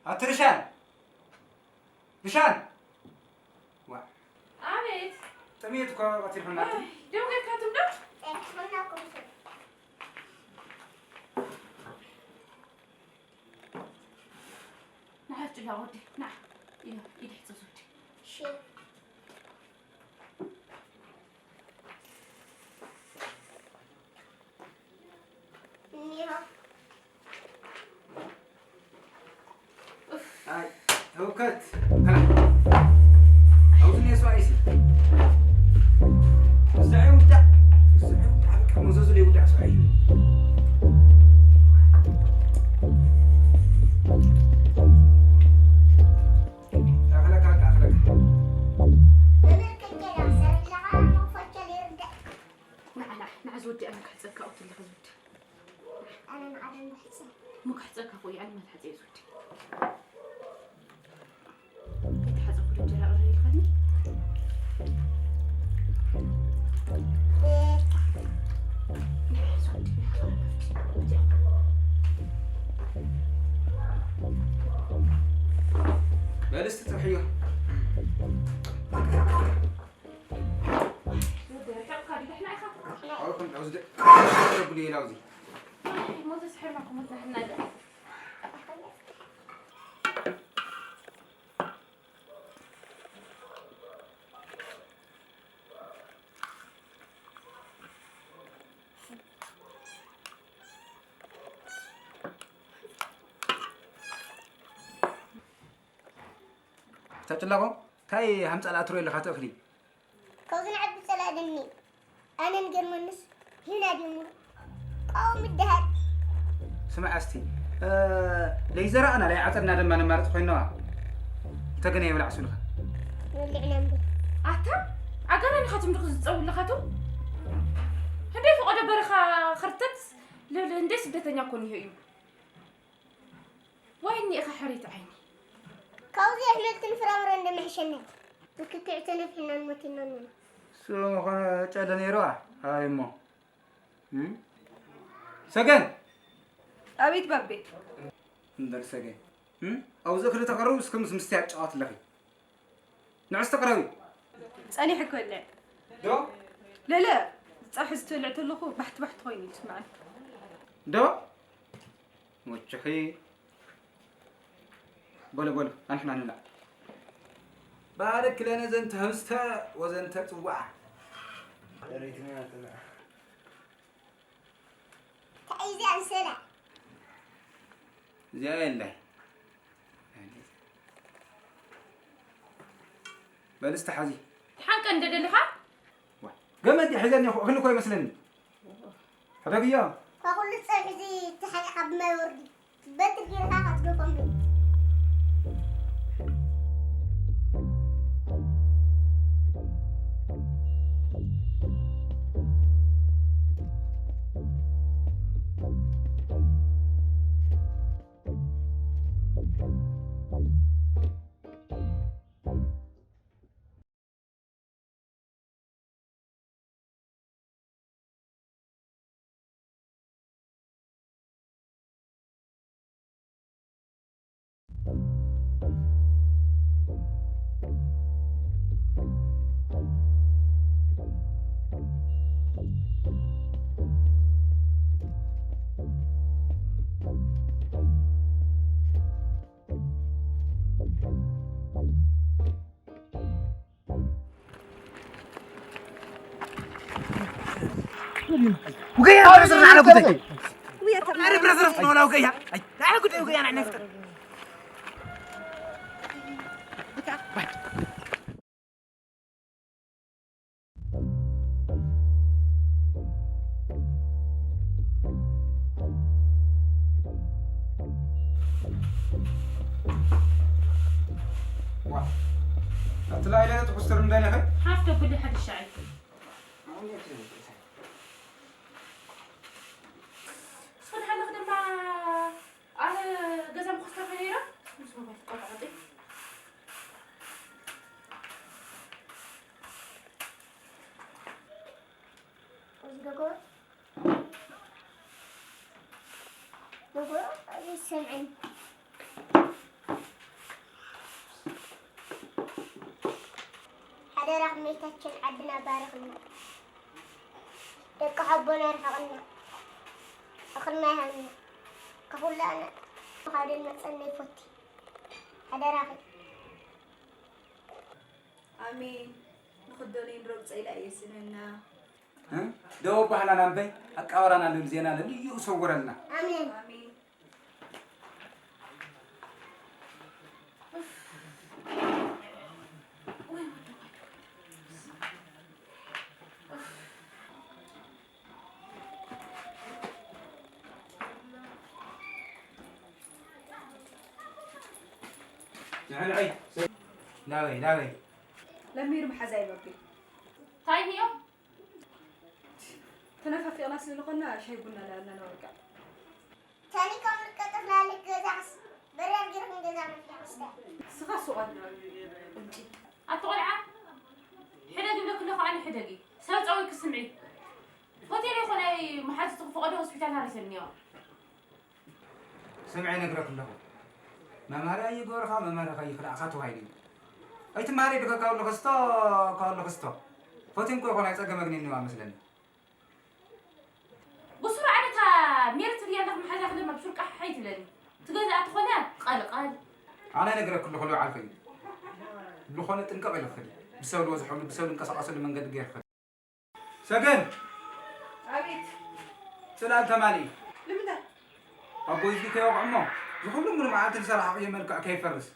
ኣቲ ርሻን! ርሻን! ዋ፣ ኣቤት። ጥሜት እኮ ቀቲልኩና። ኣይ፣ ደው ጌርካትም ዶ? ንዓ ጭላ ወዲ፣ ንዓ። ኢዳ፣ ኢዳ ሕጽብ ወዲ። እሺ። ኣይ፣ ህውከት። ኣውዚ ነሱ ኣይሲ። እዛ ይውዳእ፣ እዛ ይውዳእ፣ በቃ መዘዙ ዘይውዳእ ሰብኣይ እዩ። ኣኽለካ፣ ኣኽለካ። ንዓ፣ ንዓ፣ ንዓ ዝወዲ፣ ኣነ ክሕጸካ፣ ኣብቲ ኣለኻ ዝወዲ። ኣነ ንዓለም ብሕጸ። እሞ ክሕጸካ እኮ እዩ፣ ኣነ መን ሓጸየ ዝወዲ። ከይተሓጸብኩ ዶ እንጀራ ቅሪ ኢልካኒ? ንዓ ዝወዲ፣ ንዓ ዝወዲ። በል እስቲ ጽብሕዮ። ታጭላቆ፣ ታይ ሃምጻ ለኣትሮ የለኻ ትእኽሊ? ካብዚ ንዓቢ ጸላእ ደኒ። ኣነ ንገርመንስ ሂና ድዩ ሙሉ? ቀውም ይደሃል። ስማዕ እስቲ፣ እ፣ ለይዘራእና ለይዓጸድና ድማ ነማርጽ ኮይንዋ። እንተገነ የብላዕ ስሉኻ። ንብልዕና እምበር። ኣታ፣ ኣጋናኒኻ ትምድኹ ዝጸውልኻቱ? ህንደይ ፈቐዶ በረኻ ኽርተት ልብል ህንደይ ስደተኛ እኮ እኒሆ እዩ። ዋይ እኒኢኻ ሕሪት ዓይኒ። ካብዚ ኣሕምልትን ፍራምረን ደመሕሸና። ብክክዕ ተነፊሕናን ሞቲናን ኢና። እሱ ምኾነ ጨለ ነይርዋ። ኣይ እሞ። እም? ሰገን! ኣቤት ባቤ። እምበር ሰገን። እም? ኣብዚ ክልተ ቀረቡ እስከ ምስ ምስትያት ጨዋት ኣለኺ። ንዕስቲ ቅረቢ። ጸኒሕ እኮ እለ። ዶ? ለለ፣ ጸብሒ ዝትብልዕ ተለኹ ባሕቲ ባሕቲ ኮይኑ እዩ ዝስምዓኒ። ዶ? ሞችኺ። በሉ፣ በሉ፣ ኣንሕና ንብላዕ። ባርክ ለነ ዘንተ ህብስተ ወዘንተ ጽዋዓ። እንታይ እዩ እዚኣ እንሰላ? እዚኣ የለ። በል እስቲ ሓዚ። ሓንቀ እንደ ደለኻ? ዋ፣ ገመድ ሒዘኒ እኮ፣ እኽሊ እኮ ይመስለኒ። ሕደግዮ። ካብ ኩሉ ጸብሒ እዚ ተሓኒቕካ ብማይ ወርዲ። በትሪ ጌርካ ክትገፎም ዶ? وقيا برزر على قدي. ويا ترى. أنا برزر في مولا وقيا. أي، على قدي وقيا أنا نفتر. ዋ፣ ኣቲ ላይለ ትኩስተር እንዳለኸ? ሓፍ ተብሊ ሓድሽ ሻዕል። ስኽን ሓለኽ ድማ ኣነ ገዛ ምኹስተር ነይረ። ምስ ሞባይል ቆጣዕጢ። እዚ ደጎ፣ ደጎ ኣይሰምዕን። ሓደራኽ እመቤታችን ዓድና ባርኽልና። ደቂ ሓቦና ርሕቕና። እኽልና ይሃብና። ከኹላና ካብ ደመፀና ይፎቲ። ሓደራኺ። ኣሜን። ንኽደኑ ይንረግጸ ኢላ እየ ስነና። እ? ደው ባህላና እምበይ ኣቃወራና ልብል ዜና ለልዩ ሰውረልና። ኣሜን። ኣሜን። ንዕንዐይ። ናበይ፣ ናበይ? ለሚር መሓዛይ በቢ። እንታይ እኒኦ? ተነፋፊቕና ስለ ዝኾንና ሻይ ቡና ላልና ናወልቃ። ታኒካ ምልቀጥፍ ላልክ ገዛዕስ በራድ ጌርኩም ገዛ መፍትሒ ክስተ። ንስኻ ሱቕ ኣለ። ቁንጪ። ኣቲ ቆልዓ፣ ሕደጊ ብለኪ ኣለኹ ኣነ ሕደጊ። ሰብ ጸዊዕኪ ስምዒ። ሆቴል ይኹን ኣይ መሓዙትኺ ፈቐዶ ሆስፒታል ሃሪሰን እኒኦ። ስምዒ ነግረኪ ኣለኹ። መምሃሪ ኣይገበርኻ፣ መምሃሪ ከይኽልኣኻ ተባሂሉ እዩ። ኣይትምሃሪ ዲኻ ካብ ኣለኺ ስቶ፣ ካብ ኣለኺ ስቶ። ፈቲንኮ ይኾን ኣይጸገመግኒ እኒዋ መስለኒ። ብሱሩ ዓለታ ሜሪ ትብያ ኣለኽ መሓዛ ክደማ ብሱር ቃሕ ሓይ ትብለኒ። ትገዝኣ ትኾነ ቀልቐል። ኣነ ነግረክ ኣለኹ ልውዓል ኸይዱ። ዝኾነ ጥንቅቕ ኢልክ ኸዲ። ብሰብ ልወዝሖሉ፣ ብሰብ ልንቀሳቐሰሉ መንገዲ ገይርክ ኸዲ። ሰገን! ኣቤት። ጽላል ተማልኢ። ንምንታይ? ኣቦይ ዝጊ ከይወቕዕ እሞ፣ ዝኹሉ ሙሉ መዓልቲ ዝሰራሕኽዮ መልክዕ ከይፈርስ።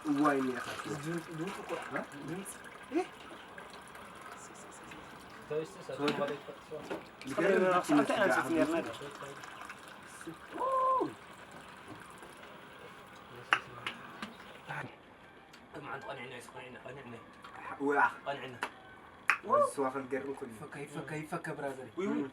እዋይ፣ እኒኣኻ። ድምፂ፣ ድምፂ እኮ፣ እ? ድምፂ። እ? ሶዳ። ንገረኒ፣ እንታይ ኢና ንፅውፅ ነርና? ቅድሚ ሓንቲ ቀኒዕና እዩ፣ ቀኒዕና፣ ቀኒዕና እዩ። ወይ ኣኽ። ቀኒዕና። ወይ ስዋ ክንገርም ኩሉ። ይፈከ፣ ይፈከ፣ ይፈከ ብራዘር። ውይ፣ ውይ።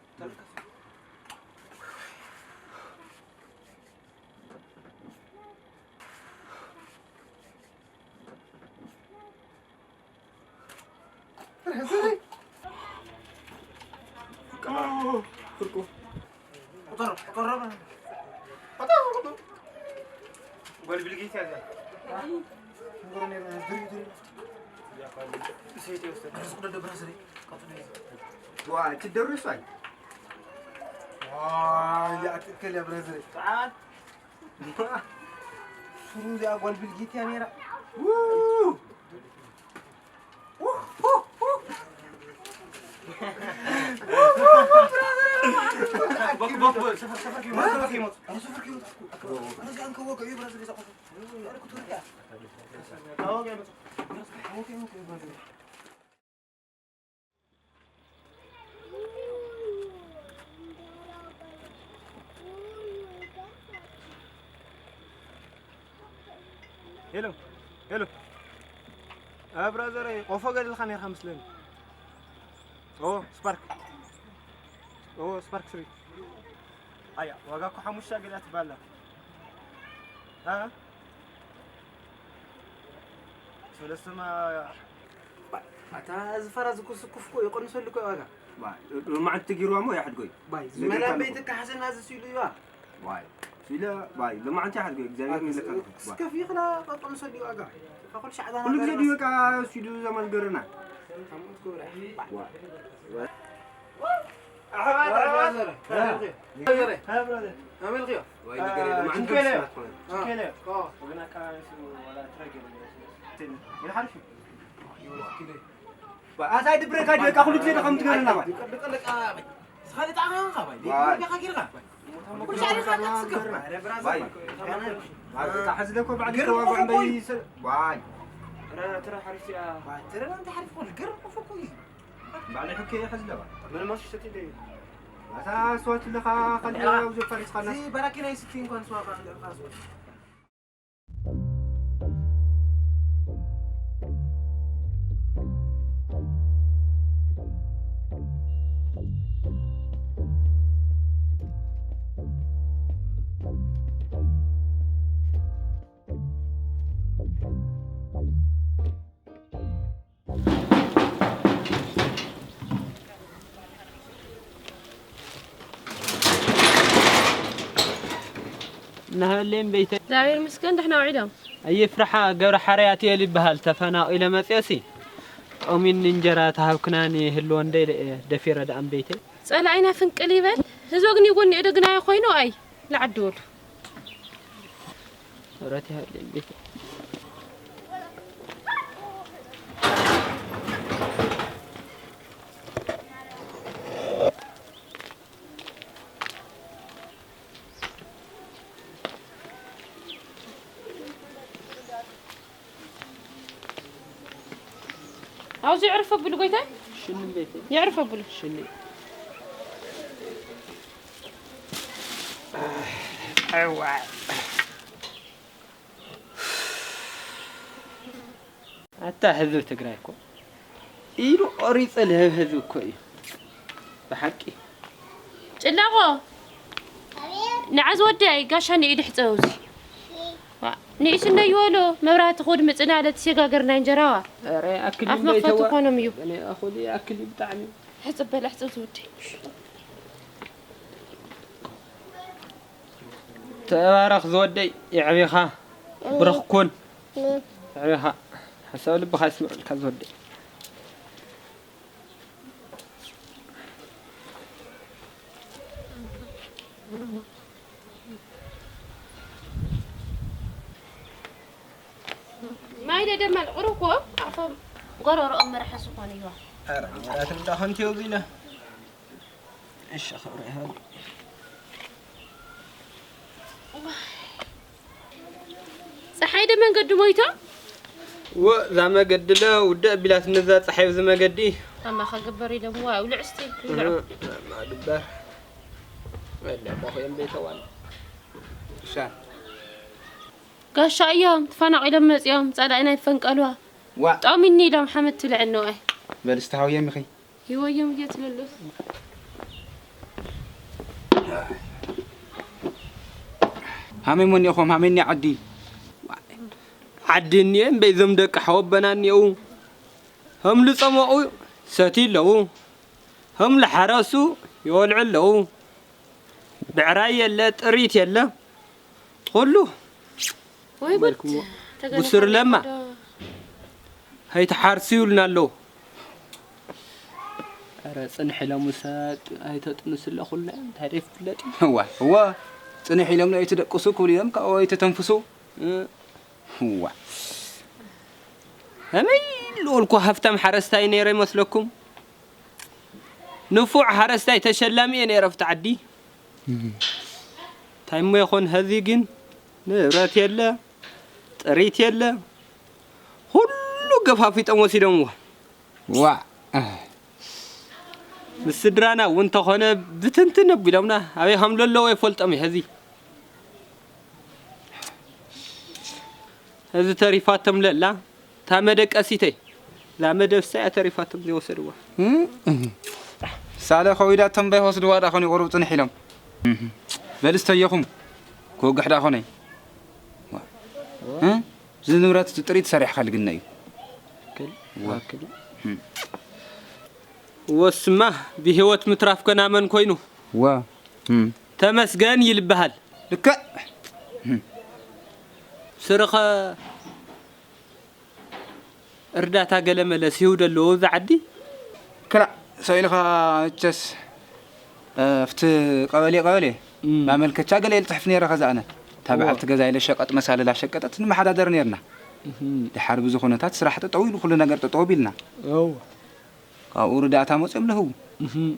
ዋ፣ ትደርሱ ኣይ? ዋ፣ ያ ትክክል ያ ብራዘር። ሱሩ እዚኣ ጓል ቢልጌት እያ ነይራ። ው! ቦክ፣ ቦክ፣ ቦክ፣ ሰፈር፣ ሰፈር ከይመጡ፣ ሰፈር ከይመጡ። ኧረ ሰፈር ከይመጡ። ኧረ እዚኣ እንከወገ እዩ ብራዘር እዛ ቆፎ። ኧረ ክትወርድ እያ። ታወቀ ይመጡ። ታወቀ ይመጡ ብራዘር። ሄሎ፣ ሄሎ። አ፣ ብራዘር፣ ቆፎ ገዲልካ ነርካ መስለኒ። ኦ፣ ስፓርክ። ኦ፣ ስፓርክ ስሪ። ኣያ፣ ዋጋ እኮ ሓሙሽተ ገሊኣ ትበሃል ኣላ። አ? ሰለስተማ ኣታ እዚ ፋራ ዝኩስኩፍ እኮ ይቐንሰሉ እኮ ዋጋ። ባ፣ ሎማዓንቲ ተጊርዋ እሞ ይሓድጎ እዩ። ባይ፣ ዝገርም ዝመላ እኮ። ቤት ካሕስና እዚ ስኢሉ እዩ። ባይ፣ ስኢለ፣ ባይ፣ ሎማዓንቲ ይሓድጎ እዩ። እግዚኣብሔር ይመለካ ኣለኹ። ባይ። እስከ ፊኽና ቀንሰሉ ዋጋ። ኩሉ ግዜ ድዩ በቃ ስኢሉ ዘማን ገርና? ኣመልክዮ። ኣሳይ ድብረካ ደቃ ኩሉ ግዜ ደኸም ትገብረና። ናሃሌን ቤተ እግዚኣብሔር ይመስገን፣ ደሕና ውዒሎም። ኣይፍርሓ፣ ገብረ ሓርያት እየ ልበሃል። ተፈናቒለ መፅኦሲ ጦሚን እንጀራ ተሃብክናኒ ህልዎ እንደ ኢለ እየ ደፊረ ደኣ እምበይተይ። ጸላኢና ፍንቅል ይበል። ህዝቢ ግን ይጎኒ እደግናዮ ኮይኑ ኣይ ልዓዲ ወሉ። ረት ይሃሌን ቤተ ኣብዚ የዕርፍ ኣብሉ ጎይታይ። ሽኒ ቤተይ። የዕርፍ ኣብሉ። ሽኒ። እዋ። ኣታ ህዝቢ ትግራይ እኮ ኢዱ ቆሪፀ ልህብ ህዝቢ እኮ እዩ ብሓቂ። ጭላቆ፣ ንዓ ዝወደይ ጋሻ ንኢድ ሕፀብ ኣብዚ። ዋ፣ ንኢስ እንደ ይወሎ መብራህቲ ክውድ ምፅና ለትሴጋገር ናይ እንጀራዋ። ኧረ ኣክል ኣፍ እንደ መኽፈቲ ይተዋ-፣ ኮኖም እዩ። እኔ ኣኹል ኣክል እዩ ብጣዕሚ። ሕፅብ በል፣ ሕፅብ ዝወደይ። ተባረኽ ዝወደይ፣ የዕቢኻ፣ ብሩኽ ኩን። የዕቢኻ፣ ሓሳብ ልብኻ ይስምዐልካ ዝወደይ። ማይ ደደማል ቁሩብ እኮ ኣፎም ጎረርኦም መርሓ ዝኾነ እዩ። ኧረ፣ መራት እንዳ ኾንቲዮ ዚለ። እሺ፣ ክብሪ ይሃብ። ፀሓይ ዶ መንገዲ ሞይቶ? ወ፣ እዛ መገዲ ለ ውድእ ኣቢላትኒ እዛ ፀሓይ ኣብዚ መገዲ። ኣማ ከግበር ኢሎምዋ፣ ውልዕ እስቲ፣ ውልዕ። እህ፣ ኣማ ግበር። ወላ፣ ባኹ እዮም ቤተዋን። እሻ። ጋሻ እዮም፣ ተፈናቒሎም መፂኦም፣ ፀላኢና ይፈንቀልዋ። ዋ። ጦሚኒ ኢሎም ሓመድ ትልዕኒ፣ ዋይ። በል እስቲ ሃውዮም ኢኺ። ይወዮም እየ ትለሎስ። ሃመይ መን ኢኹም? ሃመይ እኒ ዓዲ። ዓዲ እኒኤ እምበይ፣ እዞም ደቂ ሓወቦና እኒኤው። ከም ልፀመቑ ሰትዩ ኣለዉ። ከም ልሓረሱ ይወልዑ ኣለዉ። ብዕራይ የለ፣ ጥሪት የለ። ኩሉ ወይ ጉድ! በልኩሞ። ተገነ ጉስር ለማ። ዶ። ኣይትሓርሱ ይብሉና ኣለዉ። ኧረ ጽንሕ ኢሎም ውሰድ፣ ኣይተጥንሱ ኣለኹልና፣ እንታይ ደይ ፍለጥ? እዋ፣ እዋ፣ ጽንሕ ኢሎም ኣይትደቅሱ ክብሉ እዮም፣ ካብኡ ኣይተተንፍሱ። እ፣ እዋ። ከመይ ኢሉ እኮ ሃፍታም ሓረስታይ ነይረ ይመስለኩም? ንፉዕ ሓረስታይ ተሸላሚ እየ ነይረ ኣብቲ ዓዲ። እም። እንታይ እሞ ይኾን ሀዚ ግን ንብረት የለ፣ ጥሪት የለ፣ ኩሉ ገፋፊጦም ወሲዶምዎ። ዋእ። ምስ ስድራና እውን እንተኾነ ብትንትን ኣቢሎምና፣ ኣበይ ከም ዘለዉ ኣይፈልጦም እዩ ሀዚ። ሀዚ ተሪፋቶም ለላ። እታ መደቀሲተይ፣ እዛ መደብሳ እያ ተሪፋቶም ዘይወሰድዋ። እም፣ እም። ሳለ ከዊዳቶም ባይወስድዋ ደኣ ኾን ይቆርቡ ጽንሕ ኢሎም። እም። በል እስተየኹም፣ ክወግሕ ደኣ ኾነይ። ዋ። እም? እዚ ንብረት እዚ ጥሪት ሰሪሕካ ልግነ እዩ። ክል፣ ዋ። ክል። እም። ወስማ ብህይወት ምትራፍ ከና መን ኮይኑ? ዋ። እም። ተመስገን ይልበሃል። ልክዕ። እም። ስርኸ እርዳታ ገለ መለ ሲህው ደለዎ ኣብዚ ዓዲ? ክላእ፣ ሰው ኢልኻ መቸስ፣ እ፣ ኣብቲ ቀበሌ ቀበሌ እም። ማመልከቻ ገለ ኢል ጽሕፍ ነይረ። ከዛ ኣነ እታ እዋ። በዓልቲ ገዛ ኢለ ሸቀጥ መሳለላ ሸቀጠት ንመሓዳደር ነይርና። እህም። ድሓር ብዙ ኩነታት ስራሕ ጠጠው ኢሉ፣ ኩሉ ነገር ጠጠው ቢልና። እዋ። ካብኡ ርዳእታ መጽኦም ለህው። እህም።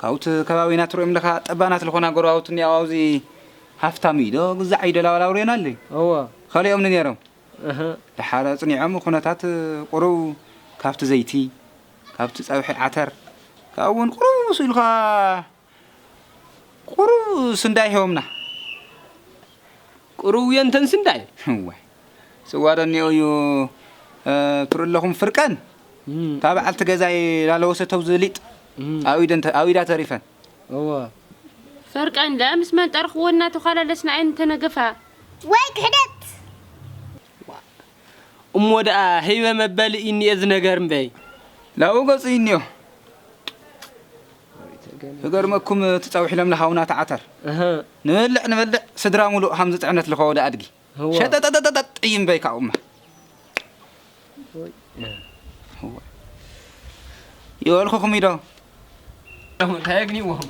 ካብኡ እቲ ከባቢና ትርእዮም ለኻ ጠባናት ልኾና ጎረባብቲ እኒኣው ኣብዚ ሃፍታም እዩ ዶ ግዛዕ እዩ ዶ ላውላው ርዮና ኣለ። እዋ። ከሊኦም ነይሮም። እህ። ድሓር ኣጽኒዖም ኩነታት ቁሩብ ካብቲ ዘይቲ፣ ካብቲ ጸብሒ ዓተር፣ ካብኡ እውን ቁሩብ ስኢልካ ቁሩብ ስንዳይ ሂቦምና። ቁሩብ የንተን ስንዳይ? እዋይ። ጽዋ ዶ እኒኦ እዩ፣ እ፣ ትርኢ ኣለኹም ፍርቀን? እም። እታ በዓልቲ ገዛይ ላለወሰተው ዝሊጥ እም። ኣብ ኢደን ተ-፣ ኣብ ኢዳ ተሪፈን። እዋ። ፈርቀን ለምስ መንጠርኽዎ እናተዃላለስና እየን ተነገፋ። ወይ ክሕደት! እሞ ደኣ ሂበ መበሊ እዩ እኒኤ ዝነገር እምበይ። ላኡ ገጹ እዩ እኒኦ። ክገርመኩም እቲ ጸውሒ ለምለ ሃውና ተዓተር። እህ። ንበልዕ ንበልዕ ስድራ ሙሉእ ሃም ዝጥዕነት ልኸወደ ኣድጊ። እዋ። ሸጠጠጠጠጥ እዩ እምበይ ካብኡማ። ወይ። እዋ። ይበልኩኹም ኢዶ። እንታይ የግኒዎም?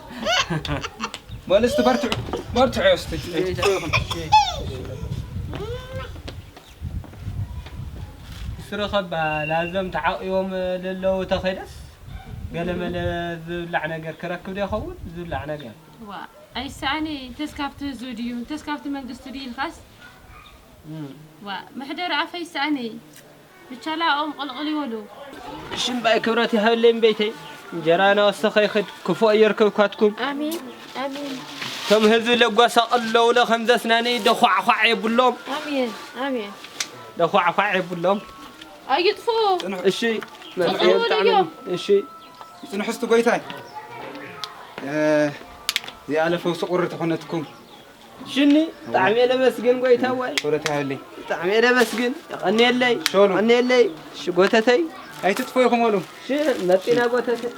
በል እስቲ በርትዑ፣ በርትዑ እስቲ። ስረኸባ ላዞም ተዓቂቦም ለለዉ ተኸይደስ ገለመለ ዝብላዕ ነገር ክረክብ ዶ ይኸውን? ዝብላዕ ነገር። ዋ፣ ኣይሰኣኒ፣ እንተስ ካብቲ ህዝቢ ድዩ? እንተስ ካብቲ መንግስቲ ድዩ ኢልካስ? እም። ዋ፣ መሕደሪ ኣፈይ ይሰኣኒ። ብቻላ ኦም ቅልቕል ይበሉ። ሽምባይ ክብረት ይሃበለይ እምበይተይ። እንጀራ ናወሰኸ ይኸድ፣ ክፉእ የርከብካትኩም። ኣሜን፣ ኣሜን። እቶም ህዝቢ ለጓሳቐሉ ለውለ ከም ዘስናነይ ደዃዕዃዕ የብሎም። ኣሜን፣ ኣሜን። ደዃዕዃዕ የብሎም። ኣይጥፍኡ። እሺ፣ ጽንሑ መጽኦም ብልዮም። እሺ። ጽንሑ እስቲ ጎይታይ። እ፣ እዚኣ ለፈውሲ ቁሪ ተኾነትኩም። ሽኒ፣ ብጣዕሚ እየ ለመስግን ጎይታ ዋይ። ክብረት ይሃበለይ። ብጣዕሚ እየ ለመስግን። የቐንየለይ፣ ሸሉ። የቐንየለይ። እሺ፣ ጎተተይ። ኣይትጥፉ ኢኹም በሉ። እሺ፣ መጢና ጎተተይ።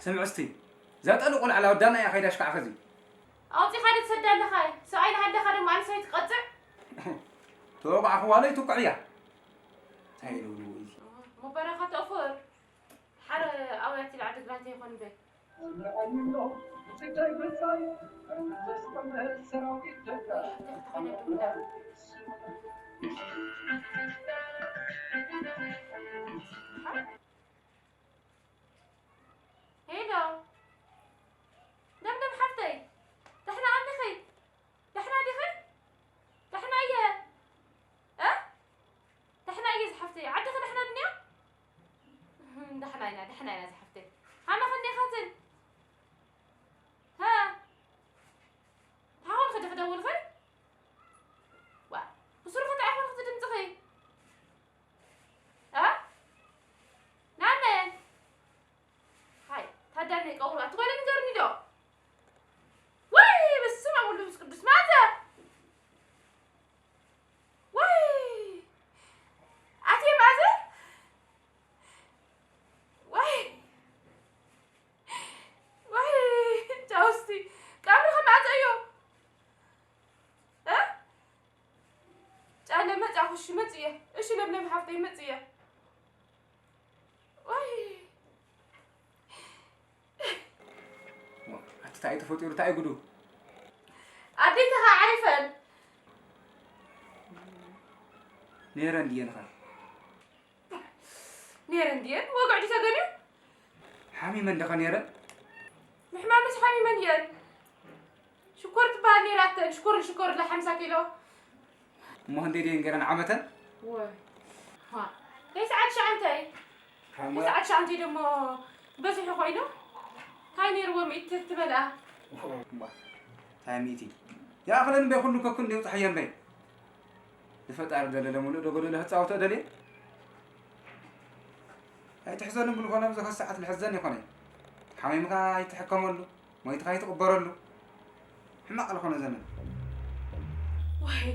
ስምዒ እስቲ፣ እዛ ጠሊ ቆልዓ ላወዳና እያ ከይዳ ሽካዕ ኸዚ። ኣውጺኻ ዶ ትሰዳ ኣለኻ? ሰብኣይ እናሃለኻ ደሞ ኣንሰይቲ ትቀጽዕ? ተወቃዕኽዋ ዶ ይትኩዕ እያ? እንታይ ኢሉ ብልዎ እዩ? እሞ በረኻ ተእፉር። ሓረ ኣውያት ኢሉ ዓዲ ግራት ይኾን በይ። ሄሎ ለምለም ሓፍተይ፣ ደሕና ኣለኺ? ደሕና ዲኺ? ደሕና እየ። እ? ደሕና እየ ዝሓፍተይ። ዓድኺ ደሕና ድንያ? እህም፣ ደሕና ኢና፣ ደሕና ኢና ዝሓፍተይ። ሃመ ከኒኻትን? ሃ? ታኾንኺ ዲኺ ደውልኺ? ዋ፣ ብሱሩ ኸታ ኣይኾንኺ ድምፅኺ? እ? ናብ መን? ሃይ፣ ታዳነይ ቀውሩ ኣትኾነ ንገርኒ ዶ? ወይ፣ በስመ ኣብ ወወልድ ወመንፈስ ቅዱስ፣ ማዘ! ወይ! ኣትየ ማዘ! ወይ! ወይ! ቻውስቲ፣ ቀብሪ ከማዕፀ እዮ። እ? ጫለ መጻኹ፣ እሺ፣ መጽየ። እሺ፣ ለምለም ሓፍተይ፣ መጽየ። ወይ! ኣቲ፣ እንታይ ተፈጢሩ? እንታይ ጉዱ? ኣዴትኻ ዓሪፈን። ነይረን ድየን ኸ? ነይረን ድየን? ወግዒ ድዩ ተገንዩ? ሓሚመን ዶ ኸ ነይረን? ምሕማምስ ሓሚመን እየን። ሽኮር ትበሃል ነይራተን። ሽኮር ንሽኮር ኢላ ሓምሳ ኪሎ። እሞ ክንደይ ድየን ገይረን ዓመተን? ወይ። ሃ። ናይ ሰዓት ሸዓንተ። ካብ ናይ ሰዓት ሸዓንተ ደሞ በዚሑ ኮይኑ። እንታይ ነይርዎ ሚእቲ ትመልኣ? እሞ እንታይ ሚእቲ? ይኣኽለን እምበይ ኩሉ ከኩን እንዲሁ ጸሓየን በይ። ንፈጣሪ ደለለ ሙሉእ ዶ ጎደሎ ክጻወቶ ደልየ? ኣይትሕዘሉ እምብል ኮነ፣ ኣብዚ ከሰዓት ልሕዘን ይኾነ። ሓሚምካ ኣይትሕከመሉ፣ ሞይትካ ኣይትቕበረሉ። ሕማቕ ዝኾነ ዘመን። ወይ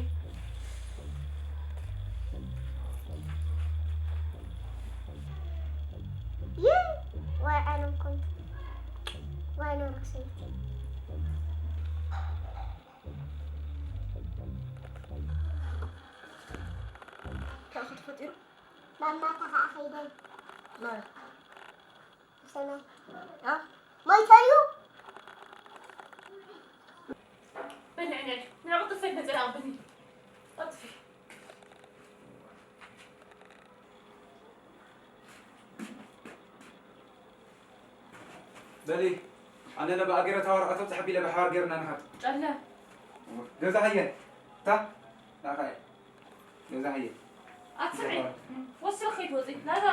ይህ ወይ ዓለም ኮንቱ ወይ ኖርክ ሰይቲ እንታይ እዩ ተፈጢሩ? ማማታ ከዓ ከይደን ማለት ብሰማይ ኣ ሞይተን እዩ። በልዕኒ ንዕቕጥፈት ነፅላ ኣበኒ ኣጥፊ በሊ ኣነ ነባ ኣገረታ ወረቐቶም ጸሓፊ ኢለ ብሓባር ገርና ንኻድ ጨለ ገዛ ሃየ እታ ናኻየ ገዛ ሃየ ኣትስዒ ወስኺ ከይትወፂ ናዛ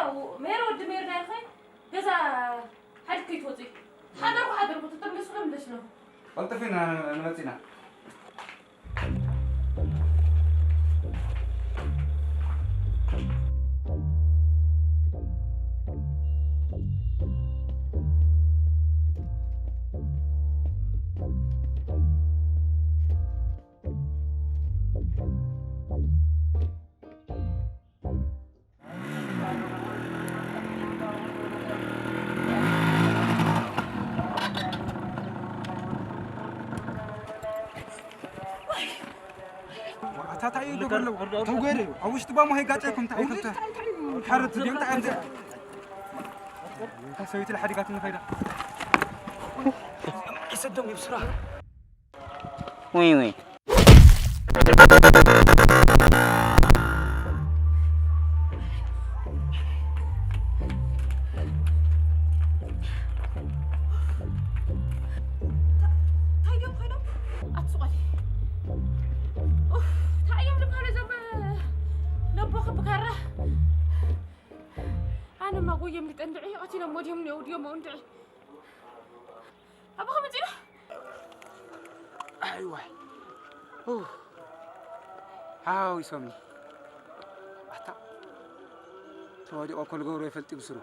ሜር ወዲ ሜር ናይኸ ገዛ ሓድግ ከይትወፂ ሓደርኩ ሓደርኩ ትጥምልሱ ለምለሽ ነው ቀልጥፊ ንመፂና ኣታታይ ዶ ገለው ተጎሪ ኣብ ውሽጢ ባሞ ሄጋጨኩም ታይ ከተ ሓረት ዲም ታይ እንደ ሰዊት ለሓዲጋት ንኸይዳ ይሰደም ይብስራ Oui, oui. እንታይ ድዮም ኮይኖም ኣትስቆል እንታይ እዮም ዝበሃሉ እዞም ነቦ ክብካራ ኣነማ ጎዮም ሊጠ እንድዒ ቀቲሎም ወዲዮም ሊወድዮም እንድዒ ኣቦኸ መፂና ኣይዋይ ሓዊሶምኒ ኣታ ተወዲቆ እኮ ልገብሮ ይፈልጥ ብስሩ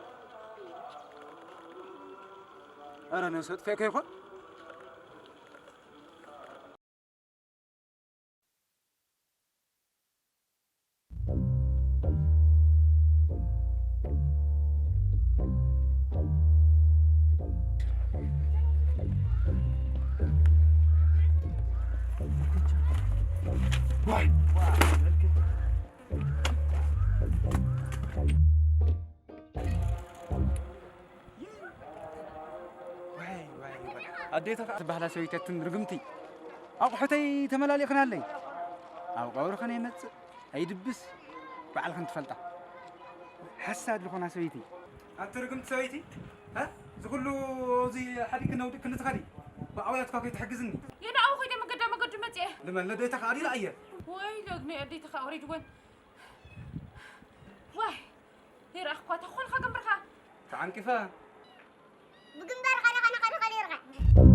ኣረ ነብሰ ጥፌ ከይኮን ኣዴታ ትበሃላ ሰበይቲ ኣትን ርግምቲ ኣቑሑተይ ተመላሊእኽናለይ ኣብ ቀብሪ ኸነ ይመፅእ ኣይድብስ ባዕልኽን ትፈልጣ ሓሳድ ዝኾና ሰበይቲ ኣቲ ርግምቲ ሰበይቲ እዚ ኩሉ እዚ ሓዲግ ነውዲ ክንትኸዲ ብኣውያትካ ከይትሕግዝኒ የናኡ ኮይደ መገዳ መገዱ መፅአ ልመን ለደይታ ከኣዲላ እየ ወይ ለግነ ኣዴታ ከኣ ወሪድወን ዋይ ይረኣኽኳ ተኾንካ ግንብርካ ተዓንቂፈ ብግንባርካ ነኸነኸነኸ ነይርካ